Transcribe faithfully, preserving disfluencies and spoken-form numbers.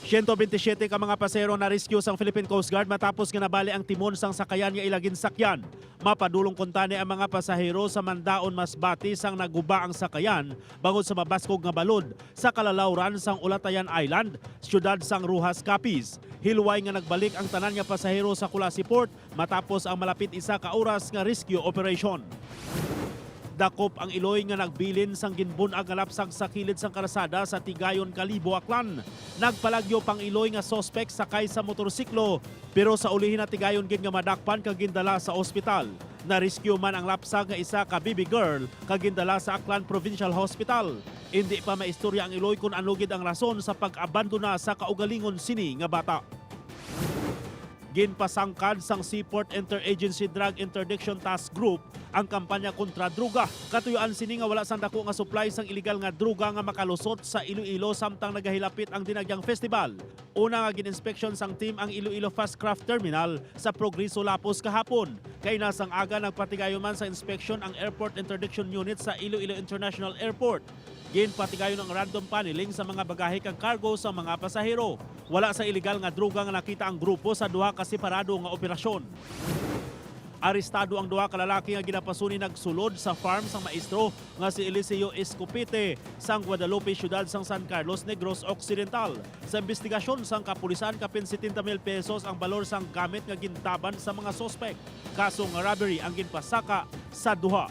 Siyento bentisiete ka mga pasahero na-rescue sang Philippine Coast Guard matapos nga nabali ang timon sang sakayan nga ila ginsakyan. Mapadulong kuntani ang mga pasahero sa Mandaon, Masbate, sang naguba ang sakayan bangod sa mabaskog nga balod sa kalalawran sang Olatayan Island, siyudad sang Roxas, Capiz. Hilway nga nagbalik ang tanan nga pasahero sa Culasi Port matapos ang malapit isa ka oras nga rescue operation. Dakop ang iloy nga nagbilin sang ginbun-ag nga lapsag sa kilid sang karsada sa Tigayon, Kalibo, Aklan. Nagpalagyo pang iloy nga suspek sakay sa motorsiklo, pero sa ulihi natigayon gid nga madakpan kag gindala sa ospital. Na-rescue man ang lapsag nga isa ka baby girl kag gindala sa Aklan Provincial Hospital. Indi pa maistorya ang iloy kon ano gid ang rason sa pag-abandona sa kaugalingon sini nga bata. Ginpasangkad sang Seaport Interagency Drug Interdiction Task Group ang kampanya kontra droga. Katuyoan sini nga wala sang dako nga supply sang iligal nga droga nga makalusot sa Iloilo samtang nagahilapit ang Dinagyang Festival. Una nga gin-inspeksyon sang team ang Iloilo Fast Craft Terminal sa Progreso, Lapuz, kahapon. Kaina sang aga, nagpatigayon man sa inspeksyon ang Airport Interdiction Unit sa Iloilo International Airport. Ginpatigayon ang random panneling sa mga bagahe kag cargo sa mga pasahero. Wala sa iligal nga droga nga nakita ang grupo sa duha ka separado nga operasyon. Arestado ang duha ka lalaki nga ginapasuni nagsulod sa farm sang maestro nga si Eliseo Escopete sang Guadalupe, siyudad sang San Carlos, Negros Occidental. Sa imbestigasyon sang kapulisan, kapin setenta mil pesos ang balor sang gamit nga gintaban sa mga suspek. Kaso nga robbery ang ginpasaka sa duha.